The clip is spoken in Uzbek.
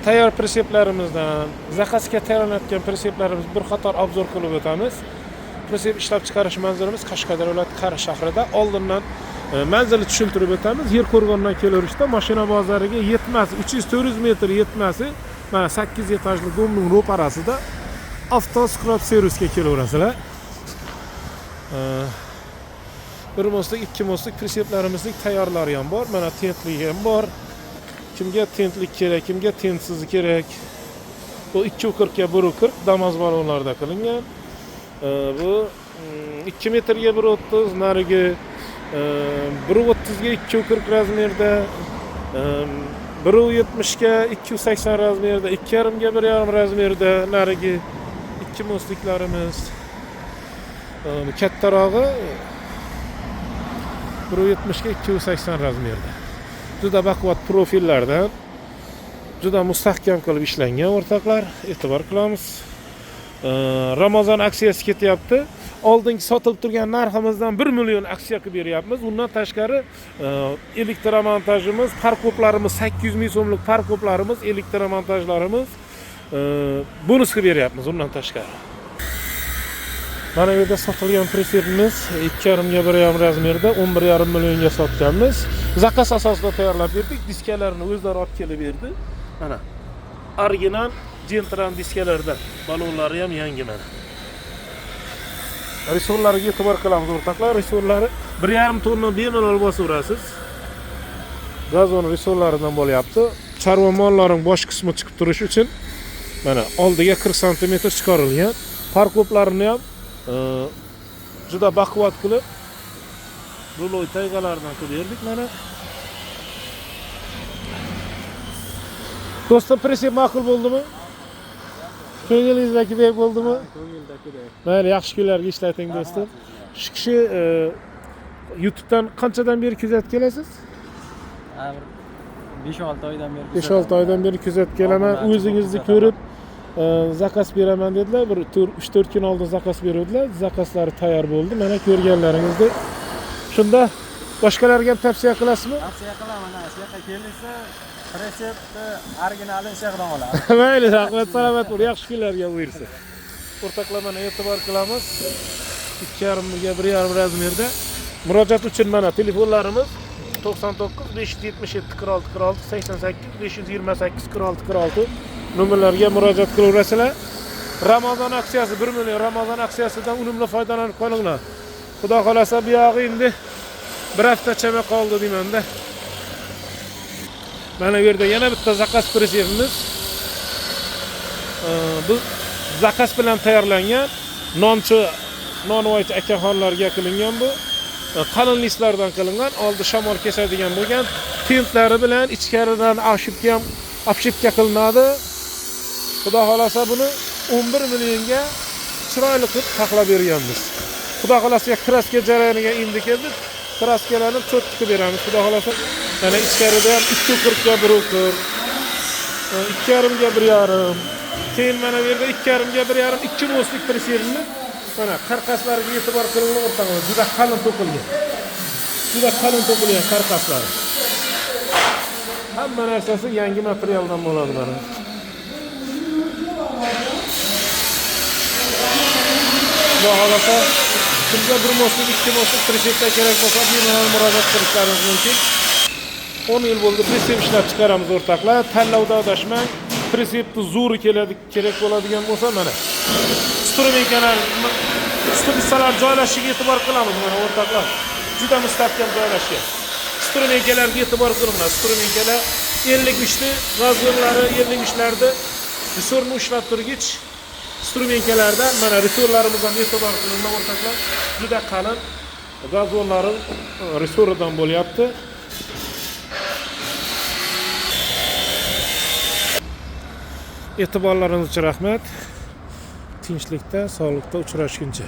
Tayyor priseplerimizdan, zakazga tayyorlanayotgan priseplarimiz bir qator obzor qilib o'tamiz. Prisep ishlab chiqarish manzilimiz Qashqadaryo viloyati Qari shahrida. Oldindan manzilni tushuntirib o'tamiz. Yerqo'rg'ondan kelaverishda mashina bozoriga yetmasi 300-400 metr yetmasi mana 8 etajli domning ro'parasida avto skrap servisga kelaverasizlar. Bir moslik, ikki moslik priseplerimizning tayyorlari ham bor. Mana tentligi ham bor. Kimga tentlik kerak, kimga tentsizi kerak. Bu 2.40 ga 1.40 Damas balonlarda qilingan. Bu 2 metrga 1.30, narigi 1.30 ga 2.40 razmerda, 1.70 ga 2.80 razmerda, 2.5 ga 1.5 razmerda narigi ikki mosliklarimiz. Kattarog'i 1.70 ga 2.80 razmerda. Juda baquvvat profillardan, juda mustahkam qilib ishlangan o'rtoqlar, e'tibor qilamiz. Ramazon aksiyasi ketyapti. Oldingi sotilib turgan narximizdan 1 million aksiya qilib beryapmiz. Undan tashqari elektromontajimiz, parkoplarimiz 800 ming so'mlik parkoplarimiz, elektromontajlarimiz bonus qilib beryapmiz undan tashqari. Mana bu yerda sotilgan prisepimiz 2.5 ga 1.5 razmerda 11.5 millionga sotganmiz. Zakaz asosida tayyorlab berdik. Diskalarni o'zlari olib kelib berdi. Mana original Gentran diskalarda, balonlari ham yangi mana. Resorlarga e'tibor qilamiz o'rtoqlar. Resorlari 1.5 tonna bemalol bosaverasiz. Gazon resorlaridan bo'lyapti. Chorva mollarining bosh qismi chiqib turishi uchun mana oldiga 40 sm chiqarilgan. Parkoplarini ham juda baquvvat qilib ruloy taygalardan qilib berdik mana. Do'stim, prisep ma'qul bo'ldimi? Ko'ngingizdagidek bo'ldimi? Ko'ngildagidek. Mayli, yaxshi kunlarga ishlating do'stim. Shu kishi YouTube'dan qanchadan beri kuzatib kelasiz? Bir 5-6 oydan beri. 5-6 oydan beri kuzatib kelaman. Obunachi O'zingizni bo'lib ko'rib zakaz beraman dedilar. Bir 3-4 kun oldin zakaz beruvdilar. Zakazlari tayyor bo'ldi. Mana ko'rganlaringizdek. Shunda boshqalarga ham tavsiya qilasizmi? Tavsiya qilaman, ha, shu yoqqa kelsa, retseptni originalini shu yoqdan oladi. Mayli, rahmat, salomat bo'l. Yaxshi kunlarga buyursin. O'rtoqlar, mana e'tibor qilamiz. 2.5 ga 1.5 razmerda. Murojaat uchun mana telefonlarimiz 99 577 46 46 88 528 46 46 nomerlarga murojaat qilaverasizlar. Ramazon aksiyasi 1 million Ramazon aksiyasidan unumli foydalanib qolinglar. Xudo xolasa bu yog'i endi bir haftachama qoldi deymanda. Mana bu yerda yana bitta zakaz prisepimiz. Bu zakaz bilan tayyorlangan nonchi nonvoychi akaxonlarga qilingan bu. Qalin listlardan qilingan, oldi shamol kesadigan bo'lgan, tentlari bilan ichkaridan obshipka ham obshipka qilinadi. Xudo xolasa buni 11 millionga chiroyli qilib taxlab berganmiz. Xudo xolasa kraska jarayoniga endi keldik. Kraskalarni cho'tka qilib beramiz. Xudo xolasa mana ichkarida ham 2.40 ga 1.40, 2.5 ga 1.5. Keyin mana bu yerda 2.5 ga 1.5 ikki moslik prisepimiz. Mana karkaslariga e'tibor qilingan o'rtoqlar, juda qalin to'qilgan. Juda qalin to'qilgan karkaslari. Hamma narsasi yangi materialdan bo'ladi mana. Xudo xolasa kimga bir moslik, ikki moslik prisepda kerak bo'lsa, bemalol murojaat qilishlaringiz mumkin. 10 yil bo'ldi prisep ishlab chiqaramiz o'rtoqlar. Tanlovda adashmang. Prisepni zo'ri keladi, kerak bo'ladigan bo'lsa mana. Strumenkalar, strumenkalar joylashishiga e'tibor qilamiz mana o'rtoqlar. Juda mustahkam joylashgan. Strumenkalarga e'tibor qilinglar. Strumenkalar 53 ni gazonlari 53larda resorni ushlab turgich strumenkalarda mana resorlarimiz ham e'tibor qilinglar o'rtoqlar. Juda qalin gazonlari resoridan bo'lyapti. E'tiborlaringiz uchun rahmat. Tinchlikda, sog'likda uchrashguncha.